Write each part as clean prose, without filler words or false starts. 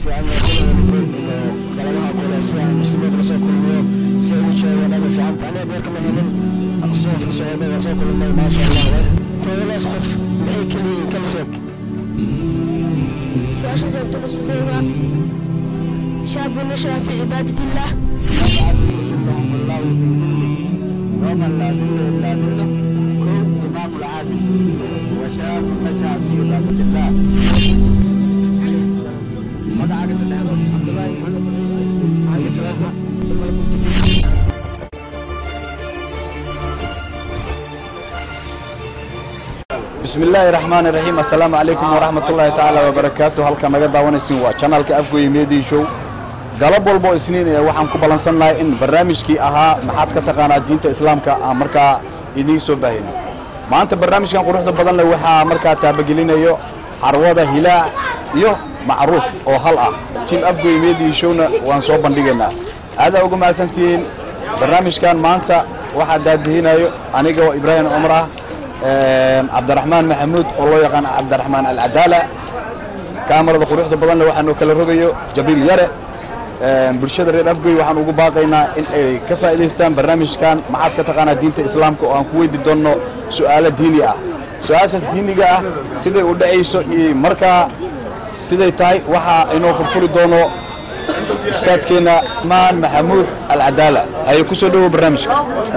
Fiican yahay inuu galadaha kale si aan muslimiinta la soo kulmiyo, si ay ugu sheegaan aad u fiican tahay. Aniga beerka ma helin, soo socday, waan soo kulmay, maasha Allah. 10daas qof maxay kala yihiin? Kala sheeg. Su-aasha jawaabta isku dayga: شاب نشأ في عبادة الله. يظلهم الله في ظله يوم لا ظل إلا ظله. كن إمام العادل وشاب نشأ في عبادة الله. Magacaaga saddexdo? Cabdullaahi Maxamed Ciise Cali Kalaaha. Bismi illaahi raxmaan iraxiim. Assalaamu calaykum waraxmat ullaahi tacaala wabarakaatu. Halka naga daawanaysin waa channelka Afgoye Media Show. Galab walbo Isniin ee waxaan ku ballansannahay in barnaamijkii ahaa "Maxaad ka taqaanaa diinta Islaamka" aan markaa idiin soo baahino. Maanta barnaamijkan quruxda badan leh waxaa markaa taabagelinayo carwada Hilaac iyo Macruuf oo hal ah. Team Afgoye Media Showna waan soo bandhigaynaa. Aadaa uga mahadsantihiin. Barnaamijkan maanta waxaa daadihinayo aniga oo Ibraahim Cumar ah, Cabdiraxmaan Maxamuud oo loo yaqaan Cabdiraxmaan Alcadaala. Kaamarada quruxda badanle waxaanu kala rogayo Jabriil Yare. Bulshada reer Afgoy waxaan ugu baaqaynaa in ay ka faa'iidaystaan barnaamijkan "Maxaad ka taqaanaa diinta Islaamka" oo aan ku weydi doonno su'aalo diini ah. Su-aashaas diiniga ah siday u dhacayso iyo markaa siday tahay waxaa inoo furfuri doono ustaadkeena maan Maxamuud Alcadaala. Haye, ku soo dhowow barnaamijka.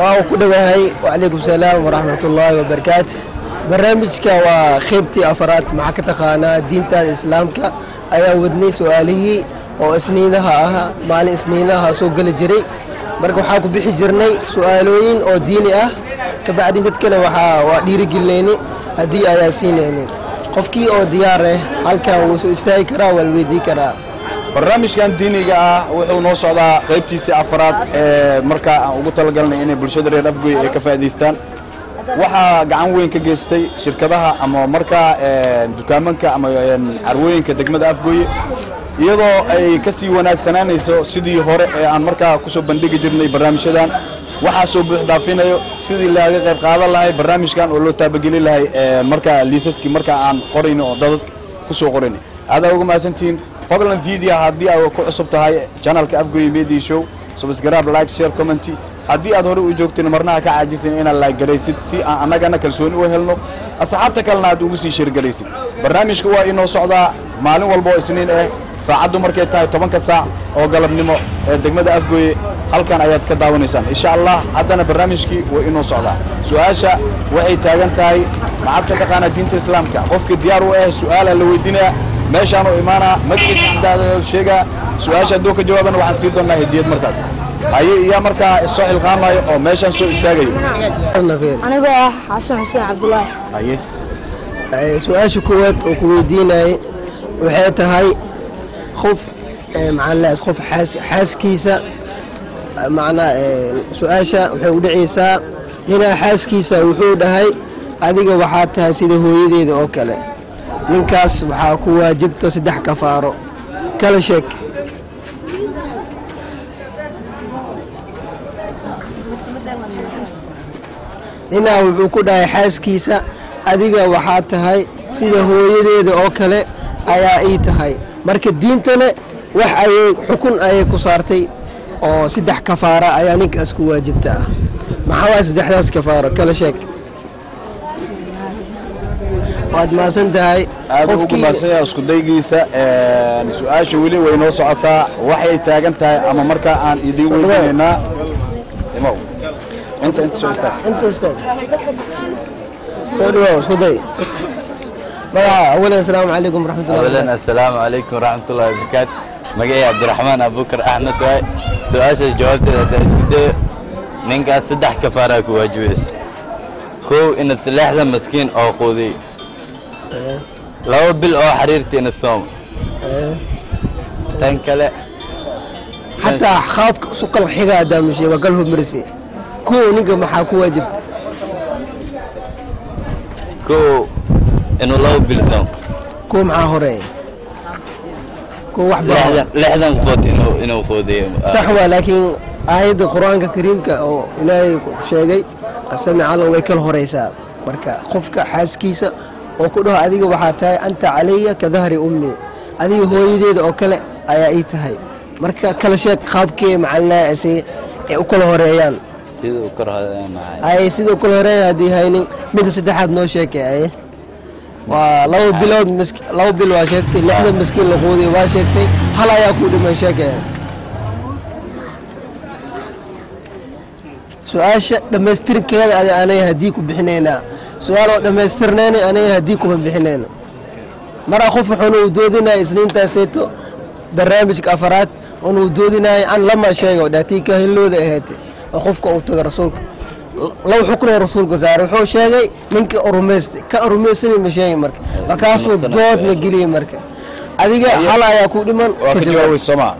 Waa ku dhowahay. Wacalaykum salaam waraxmat ullaahi wabarakaatu. Barnaamijka waa qaybtii afaraad, "Maxaa ka taqaanaa diintaada Islaamka" ayaa wadnay. Su-aalihii oo Isniinaha ahaa, maalin Isniinaha soo geli jiray, marka waxaa ku bixi jirnay su-aalooyin oo diini ah. Kabacdin dadkana waxaa waa dhiirigelinayni, haddii ayaa siinayni. Qofkii oo diyaar ah halkan wuu soo istaagi karaa, waa la weydii karaa. Barnaamijkan diiniga ah wuxuu noo socdaa qaybtiisii afaraad ee markaa aan ugu talagalnay inay bulshada reer Afgoy ay ka faa'iidaystaan. Waxaa gacan weyn ka geystay shirkadaha ama markaa dukaamanka ama carwooyinka degmada Afgoye, iyadoo ay ka sii wanaagsanaanayso sidii hore ee aan markaa kusoo bandhigi jirnay. Barnaamijyadan waxaa soo buux dhaafinayo sidii laaga qayb qaadan lahay barnaamijkan oo loo taabageli lahay markaa liisaskii markaa aan qorayno oo dadad kusoo qorayno. Aadaa uga mahadsantihiin. Fadlan video haddii aad ku cusub tahay channelka Afgoye Media Show, subscribe, like, share, comment. Haddii aad hore u joogteen, marnaha ka caajisin inaad like garaysid si aan annagana kalsooni u helno, asxaabta kalena aad ugu sii share garaysid. Barnaamijka waa inoo socdaa maalin walba oo Isniin ah, saacaddu markay tahay 10ka saac oo galabnimo ee degmada Afgoye. Halkan ayaad ka daawanaysaan insha Allah. Haddana barnaamijkii waa inoo socdaa. Su-aasha waxay taagan tahay: maxaad ka taqaanaa diinta Islaamka? Qofka diyaar u ah su-aalaa la weydiinaya, meeshaan u imaanaa, magaciisa sheegaa. Su-aasha hadduu ka jawaabana waxaan sii doonnaa hediyad. Markaas haye, iyaa markaa issoo xilqaamayo oo meeshaan soo istaagayo? Anigoo ah Xasan Xuseen Cabdulaahi. Haye. Su-aasha koowaad oo ku weydiinayay waxay tahay: qof maxaa la qof xaaskiisa, macnaa su-aasha waxay u dhacaysaa ninaa xaaskiisa wuxuu dhahay: "Adiga waxaad tahay sida hooyadeeda oo kale." Ninkaas waxaa ku waajibto saddex kafaaro, kala sheeg. Ninaa wuxuu ku dhahay xaaskiisa: "Adiga waxaad tahay sida hooyadeeda oo kale ayaa ii tahay." Marka diintana wax ayay xukun ayay ku saartay oo saddex kafaara ayaa ninkaas ku waajibta ah. Maxaa waay saddexdaas kafaaro? Kala sheeg. Waad mahadsan tahay. Aad ugu mahadsan yahay isku daygiisa. Su-aasha weli way noo socotaa. Waxay taagan tahay ama markaa aan idiin weydiinaynaa, imow, inta inta soo istaag. Inta ustaag, soo dhawow, isku day magaca. Awalan, assalaamu calaykum waraxmatullahi. أولا السلام عليكم ورحمة الله وبركاته. Magacay Cabdiraxmaan Abubakar Axmed waay. Su-aashaas jawaabteeda haddaan isku dayo, ninkaas saddex kafaaraa ku waajibaysa: kow, inaad 60 maskiin oo quudiy; 2 bil oo xariirta inaad soom; tan kale Xataa qaabka isu kala xiga haddaa mishe waa kala hormarisay. Kow, ninka maxaa ku waajibta? Kow, inuu 2 bil soom. Kow maxaa horeeya? Kow wax baa 60 qofood inuu quudiyo. Sax waa, laakiin aayadda Qur-aanka Kariimka oo Ilaahay ku sheegay qasami calo way kala horeysaa. Marka qofka xaaskiisa oo ku dhaho: "Adiga waxaa tahay anta calaya ka dahri ummi," Adiga hooyadeeda oo kale ayaa ii tahay. Marka kala sheeg qaabkee macalinaasi ay u kala horeeyaan. Sida u kala horeeyaan maxay? Ay sida u kala horeeyaan haddii haynin, midda saddexaad noo sheekay. Ay waa 2 bilood, 2 bil waa sheegtay, 60 miskiin la quudiyo waa sheegtay, hal ayaa ku dhiman sheekaya. Su-aasha dhammaystirkeeda adi anaga haddii ku bixinaynaa, su-aal oo dhammaystirnayna anaga haddii kuma bixinayno. Maraa qof wuxuuna u doodinaya isniintaaseeto barnaamijka afaraad oona u doodinaya an lama sheego dhaatii ka hillooda ahayd oo qofka uu tago rasuulka low xuknoo rasuulka saaray, wuxuu sheegay ninka rumaystay ka rumaysanay ma sheegin. Marka markaasuu dood na geliyey. Marka adiga hal ayaa ku dhiman. Waa ka jawaabay soomaa?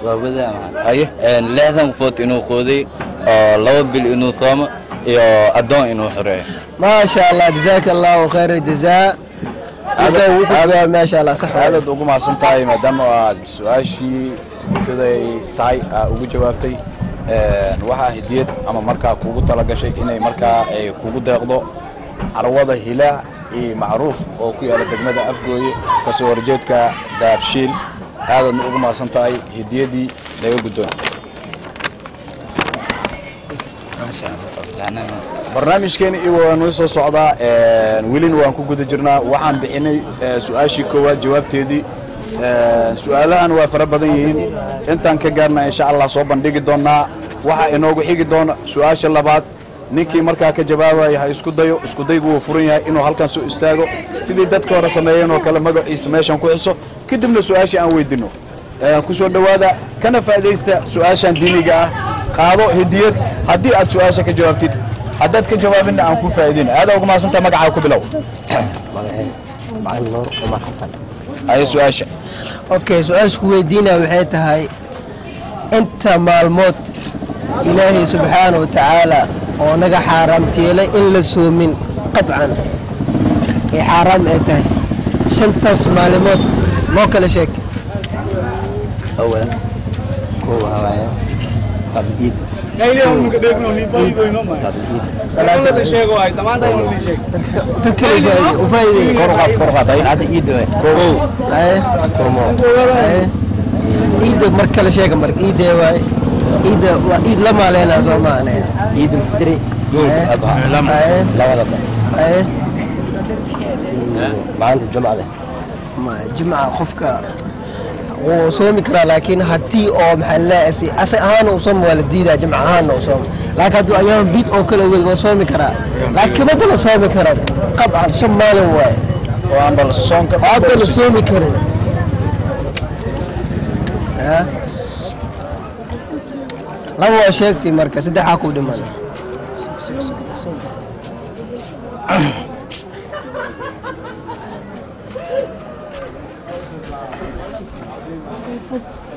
Waa wadaa maxay? 60 qofood inuu quuday oo 2 bil inuu soomo iyo addoon inuu xoreeyo. Maasha Allah, jazaaka Allahu khayra jazaa. Maasha Allah, sax. Aadaad ugu mahadsan tahay maadaama aad su-aashii siday tahay aa ugu jawaabtay. Waxaa hidiyad ama markaa kuugu talagashay inay markaa ay kugu deeqdo carwada Hilaac iyo Macruuf oo ku yaala degmada Afgooye, kasoo horjeedka Daabshiil. Aadaadna ugu mahadsan tahay, hidiyadii laga guddoon. Barnaamijkeeni iyo waa noo soo socdaa, welina waan ku guda jirnaa. Waxaan bixinay su-aashii koowaad jawaabteedii. Su-aalahan waa fara badan yihiin, intaan ka gaarna insha Allah soo bandhigi doonaa. Waxaa inoogu xigi doona su-aasha labaad. Ninkii markaa ka jawaabaya ha isku dayo, isku daygu wuu furan yahay, inuu halkan soo istaago sidii dadka hore sameeyeen oo kale, magaciisa meeshan ku xiso, kadibna su-aashii aan weydinno. Ku soo dhowaada kana faa'iidaysta su-aashan diiniga ah. Qaado hidiyad haddii aad su-aasha ka jawaabtid, haddaad ka jawaabinna aan ku faa'iidin. Aada ugu mahadsantaha. Magacaa ku bilow. Macalin Nuur Cumar Xasan. Aye, su-aasha. Okay, su-aasha ku weydiinaya waxay tahay inta maalmood Ilaahay subxaana wa tacaala oo naga xaaraamtiyeelay in la soomin qadcan ay xaaraam ay tahay, 5taas maalimood noo kala sheeg. أولا كو هواية صلاة العيد، صلاة العيد. Tan kale u faa'iideey. Kor u qaad, kor u qaad. صلاة العيد Kow. Aye. كومو. Aye, ciidda mar kale sheega. Marka ciidee waaye? Ciidda waa ciid la maaleynaa soo maahane. عيد الفطر، عيد الأضحى. Aye. لا ولا لا. Aye. maalinta jumcada. Ma jimca qofka wuu soomi karaa, laakiin haddii oo maxaa leeyahay asa ahaan uu soomi waa la diidaa, jimca ahaanna uu soomi, laakiin hadduu ayaam biid oo kale weyd waa soomi karaa, laakiin ma bala soomi karo qadcan. 5 maalin waaye oo aan bal soonka oo aan bala soomi karin. Ha? Laba waa sheegtay, marka saddexaa ku dhiman.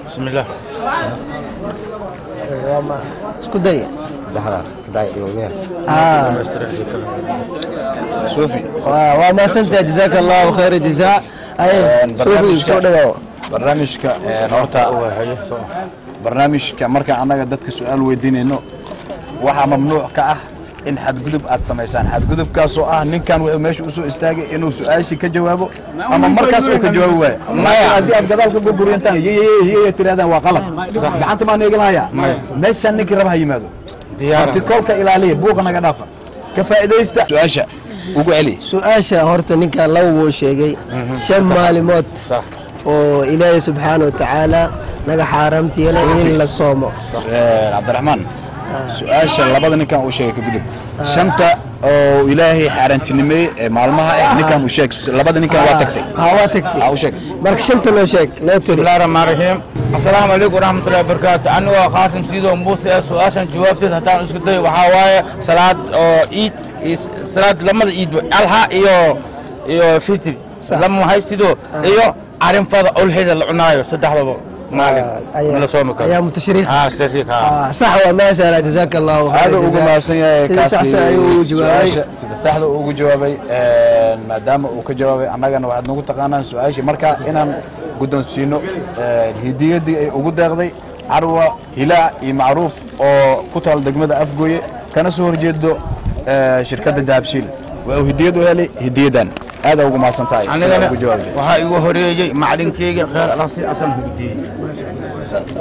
بسم الله. Waa isku day. Saddexda saddex iyo Ah. Suufi. Waa mahadsantahay, jazaaka Allahu khayra jazaa. Ay Suufi, soo dhawaaw. Barnaamijka horta barnaamijka marka annaga dadka su-aal weydiinayno, waxaa mamnuuc ka ah in xadgudub aad samaysaan, xadgudubkaasoo ah ninkan wuxuu meesha usoo istaagay inuu su-aashii ka jawaabo ama markaas uu ka jawaabi waayo. Maya, haddii aad gadaal ka gurgurintaan yyyy tirahdaan waa qalad. Gacanta maan eeganayaa meeshaan, ninkii raba ha yimaado. Martikoolka ilaaliya, buuqa naga dhaafa, ka faa'iidaysta. Su-aasha ugu celi. Su-aasha horta ninkan laba wuu sheegay, 5 maalimood oo Ilaahay subxaana wa tacaala naga xaaraamta yeelay in la soomo. Cabdiraxmaan, su-aasha labada ninkan uu sheegay ka gudub. Shanta oo Ilaahay xaaraantinimeeyey ee maalmaha ah ninkan uu sheeg, labada ninkan waa tagtay. Ha, waa tagtay. Ha, u sheeg. Marka shanta noo sheeg, noo بسم tiri. الله الرحمن الرحيم، السلام عليكم ورحمة الله وبركاته. أنا قاسم سيدو موسى. سؤاشا جوابتي هتان اسكو داي waxaa waaye salaad oo Eid, salaad lamada Eid, alha iyo fitr. Sax. Lama haystido iyo arinfada ulhida la cunaayo, saddexdaba maalin ma la soomi karo. Ayaamu tashriiq. Ha, tashriiq, ha. Ah, sax waa, maasha Allah, jazaaka Allahu khayra Aada ugu jazaa. mahadsan yahay. Sida saxsan ayuu ugu jawaabay. Su-aasha sida saxda ugu jawaabay. Maadaama uu ka jawaabay, annagana waxaad nagu taqaanaan su-aashii marka inaan guddoonsiino hidiyadii ay ugu deeqday carwa Hilaac iyo Macruuf oo ku taal degmada Afgooye, kana soo horjeedo shirkadda Dahabshiil. Waa uu hidiyad u helay hidiyadan. Aad ugu mahadsan tahay. Anigana ugu jawaabtay. Waxaa igu horeeyey macalinkeyga, kheer Allah si asan hugdiyey.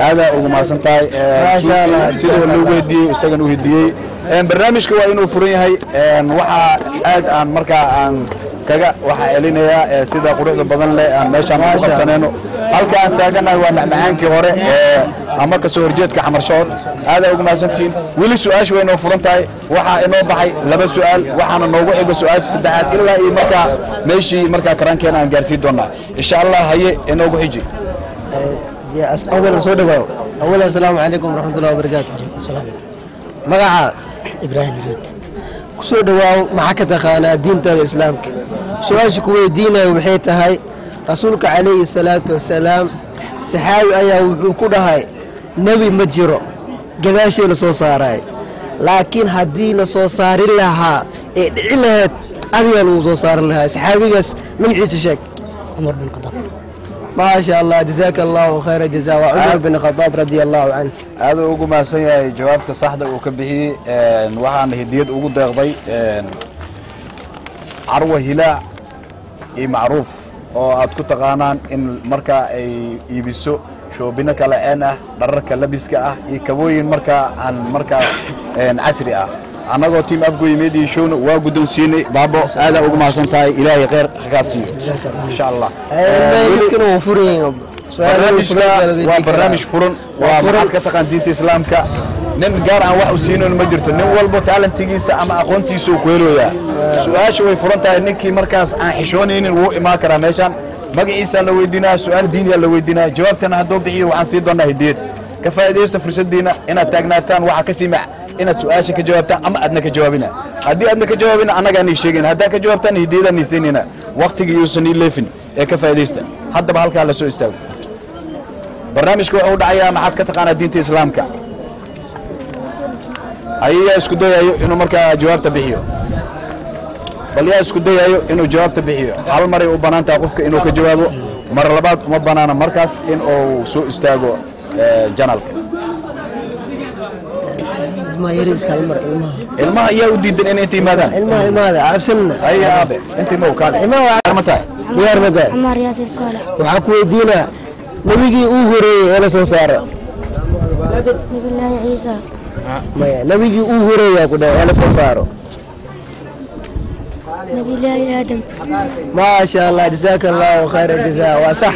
Aad ugu mahadsan tahay. Maasha Allah. Sidoo loo weydiiyey isagana u hediyey. Barnaamijka waa inuu furan yahay. Waxaa aad aan markaa aan kaga waxaa celinayaa sida quruxda badan leh aan meeshaan ku qabsanayno. Halka aan taaganahay waa macmacaankii hore ama kasoo horjeedka Xamarshood. Aad ugu mahadsantihiin. Weli su-aashu way inoo furan tahay. Waxaa inoo baxay 2 su-aal, waxaana noogu xigo su-aasha saddexaad ilaa iyo markaa meeshii markaa karankeena aan gaarsiin doonaa insha Allah. Haye, inoogu xiji. أولا soo dhawaaw. أولا السلام عليكم ورحمة الله وبركاته. Magaca? Ibraahim Maxamed. Kusoo dhawaaw maxaa ka taqaanaa diintaada islaamka. Su-aasha ku weydiinaya waxay tahay, rasuulka calayhi salaatu wasalaam saxaabi ayaa wuxuu ku dhahay nebi ma jiro gadaashii la soo saaray, laakiin haddii la soo saari lahaa ee dhici lahayd adigaa lagu soo saari lahaa. Saxaabigaas magaciisa sheeg. Cumar bin Khadaab. ما شاء الله، جزاك الله خير الجزاء. وعمر بن الخطاب رضي الله عنه. Aad ugu mahadsan yahay jawaabta saxda uu ka bixiyey. Waxaana hediyad ugu deeqday Carwo Hilaac iyo Macruuf oo aad ku taqaanaan in markaa ay iibiso shoobino kala ceen ah, dhararka labiska ah iyo kabooyin markaa aan markaa casri ah. Annagoo team Afgoy Media Showna waa guddoonsiinay. Baabo, aadaa ugu mahadsan tahay, Ilaahay khayr ha kaa siiyo insha Allah. Barnaamijkan wuu furan yahay. Barnaamijka waa barnaamij furan, waa maxaad ka taqaan diinta islaamka. Nin gaar aan wax u siinin ma jirto, nin walbo talentigiisa ama aqoontiisa uu ku helayaa. Su-aasha way furan tahay, ninkii markaas aan xishoonaynin wuu imaan karaa meeshaan. Magaciisa la weydiinaa, su-aal diiniyaa la weydiinaa, jawaabtana hadduu bixiyo waxaan sii doonaa hidiyad. Ka faa'iidaysta fursaddiina inaad taagnaataan. Waxaa ka sii mac inaad su-aasha ka jawaabtaan ama aadna ka jawaabina. Haddii aadna ka jawaabina, annagaa nii sheegayna. Haddaa ka jawaabtaan, hidiyadaan nii siinayna. Waqtiga yuusan ii leefin ee ka faa'iidaysta. Haddaba halkaa la soo istaago. Barnaamijka wuxuu u dhacayaa maxaad ka taqaanaa diinta islaamka. Ayayaa isku dayayo inuu markaa jawaabta bixiyo? Bal yaa isku dayayo inuu jawaabta bixiyo? Hal maray u bannaan tahay qofka inuu ka jawaabo, mar labaad uma bannaana markaas in uu soo istaago janalka. Ilmaha yariiska hal mar, ilmaha. Ilmaha iyaa u diidan inay inta yimaadaan? Ilmaha, ilmaha cabsanna. Haya aabe, intii mow kaale. Ilmaha. Ma tahay? Diyaar ma tahay? Cumar Yaasir Saalax. Waxaa ku weydiinaa nebigii uu horeeyey ee la soo saaro. Nabillaahi Ciisa. Maya, nebigii uu horeeyaa ku dhahay ee la soo saaro. Nabillaahi Aadam. ما شاء الله، جزاك الله خير الجزاء. وصح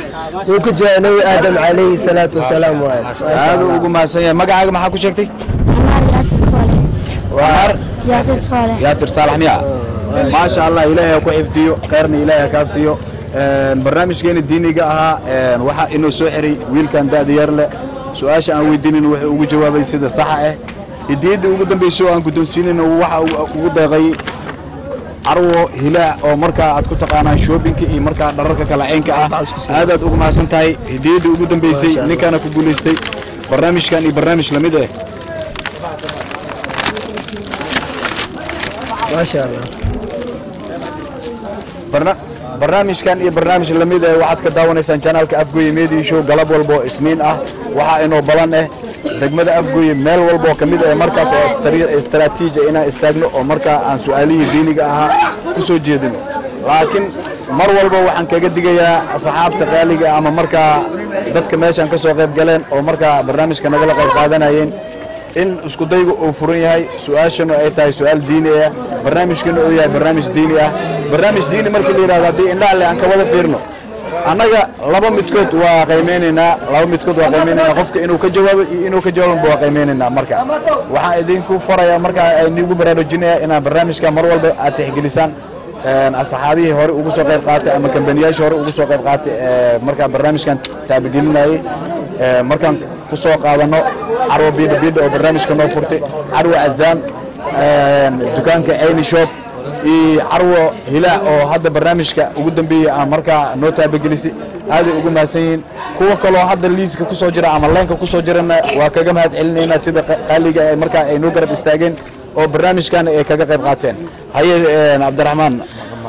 وكجوا نبي آدم عليه الصلاة والسلام. ما شاء Aad الله. Ugu mahadsan yahay. Magacaaga maxaa ku sheegtay? Cumar Yaasir Saalax. Cumar Yaasir Saalax. Yaasir Saalax miya? Maasha Allah, Ilaahay ha ku xifdiyo, khayrna Ilaahay ha kaa siiyo. Barnaamijkeena diiniga ahaa waxaa inuu soo xiray wiilkan da'da yar leh. Su-aasha aan weydiinin wuxuu ugu jawaabay sida saxa ah. Hidiyadda ugu dambeysay oo aan guddoonsiinayno waxa uu ugu deeqay Carwo Hilaac oo markaa aad ku taqaanaan shoppingka iyo markaa dhararka kala ceynka ah. Aadaad ugu mahadsan tahay. Hidiyadda ugu dambeysay Maasha Allah. ninkaana ku guulaystay. Barnaamijkan iyo barnaamij lamid ah. ما شاء الله. Barnaamijkan iyo barnaamij lamid ah waxaad ka daawanaysaan janaalka Afgoye Media Show galab walba oo Isniin ah. Waxaa inoo balan ah degmada Afgoye meel walba oo ka mid ah markaas oo istaraatiiji inaan istaagno oo markaa aan su'aalihii diiniga ahaa ku soo jeedino. Laakiin mar walba waxaan kaga digayaa asxaabta qaaliga ama markaa dadka meeshaan ka soo qayb galeen oo markaa barnaamijka nagala qayb qaadanayeen in isku daygu uu furan yahay, su-aashana ay tahay su-aal diini ah, barnaamijkana uu yahay barnaamij diini ah. Barnaamij diini markii la yidhahdo, haddii indhaha le aan ka wada fiirno annaga, laba midkood waa qiimeynaynaa, laba midkood waa qiimeynaynaa: qofka inuu ka jawaabo iyo inuu ka jawaabanba waa qiimeynaynaa. Marka waxaan idinku farayaa, marka aynigu baraarujinaya inaan barnaamijka mar walba aad tixgelisaan asxaabihii hore ugu soo qayb qaatay ama kambaniyaashii hore ugu soo qayb qaatay markaa barnaamijkan taabagelinayay. Markaan ku soo qaadano Carwo Biidha Biidha oo barnaamijka noo furtay, Carwo Cazaam, dukaanka Cayni Shop iyo Carwo Hilaac oo hadda barnaamijka ugu dambeeyey aan markaa noo taabagelisay, aaday ugu mahadsan yihiin. Kuwa kaloo hadda liiska ku soo jira ama leenka ku soo jirana waa kaga mahad celinaynaa sida qaaliga ay markaa ay noo garab istaageen oo barnaamijkan ay kaga qayb qaateen. Haye Cabdiraxmaan,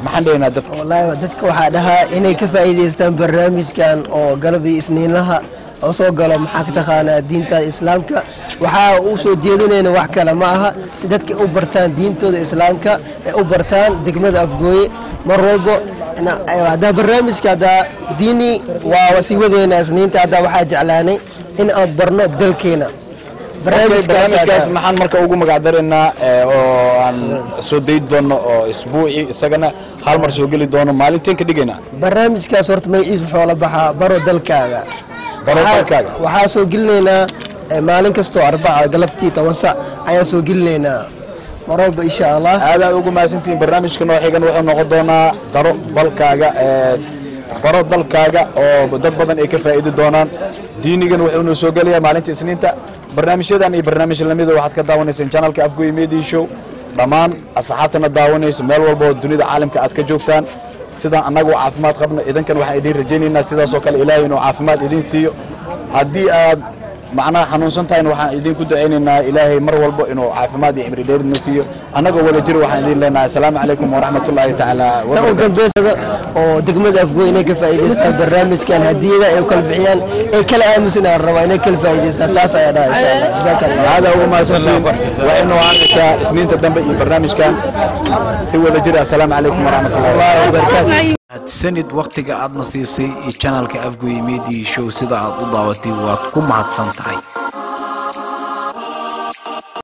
maxaan dhehaynaa dadka? Wallaahi dadka waxaa dhahaa inay ka faa'iidaystaan barnaamijkan oo galabtii isniinlaha oo soo galo maxaa ka taqaanaa diinta islaamka. Waxaa u soo jeedinayna wax kale ma aha, si dadka u bartaan diintooda islaamka, ay u bartaan degmada Afgooye mar walbo. Haddaa barnaamijka haddaa diini waa sii wadeynaa Isniinta. Haddaa waxaa jeclaanay in aan barno dalkeena. Barnaamijkaas maxaan marka ugu magac daraynaa oo aan soo dayi doono oo isbuuci isagana hal mar soo geli doono, maalinteen ka dhigaynaa? Barnaamijkaas horta magaciis wuxuu la baxaa Baro Dalkaaga. Baro Dalkaaga. Waxaa soo gelinaynaa maalin kastoo Arbaca galabtii 10 sac ayaan soo gelinaynaa mar walba, insha Allah. Aad aad ugu mahadsantihiin. Barnaamijka noo xigan wuxuu noqon doonaa daro balkaaga, Baro Dalkaaga, oo dad badan ay ka faa'iidi doonaan. Diinigan wuxuuna soo gelayaa maalinta Isniinta. Barnaamijyadan iyo barnaamij lamida waxaad ka daawanaysaan channelka Afgoy Media Show. Dhammaan asxaabtana daawanayso meel walba oo dunida caalamka aad ka joogtaan, sidaan annagu caafimaad qabno, idinkan waxaan idin rajaynaynaa sidaasoo kale Ilaahay inuu caafimaad idin siiyo. Haddii aad macnaha xanuunsan tahayna, waxaan idinku ducaynaynaa Ilaahay mar walba inuu caafimaad iyo cimri dheer inoo siiyo. Annagoo wada jir waxaan idin leenahay asalaamu calaykum waraxmatullaahi tacaala. Tan u dambeysada oo degmada Afgoy inay ka faa'iidaystaan barnaamijkan, hadiyada ay kala bixiyaan ay kala aamusan aan rabaa inay kala faa'iidaystaan. Taas ayaa dhaha, insha Allah. Jazaaka Allah. Aad ugu mahadsantihiin. Waxay noo ahaanaysaa Isniinta dambe iyo barnaamijkan si wada jir. Assalaamu calaykum waraxmatullahi wabarakaatu. Mahadsanid wakhtiga aadna siisay iyo channelka Afgoy Media Show sida aad u daawatay, waad ku mahadsan tahay.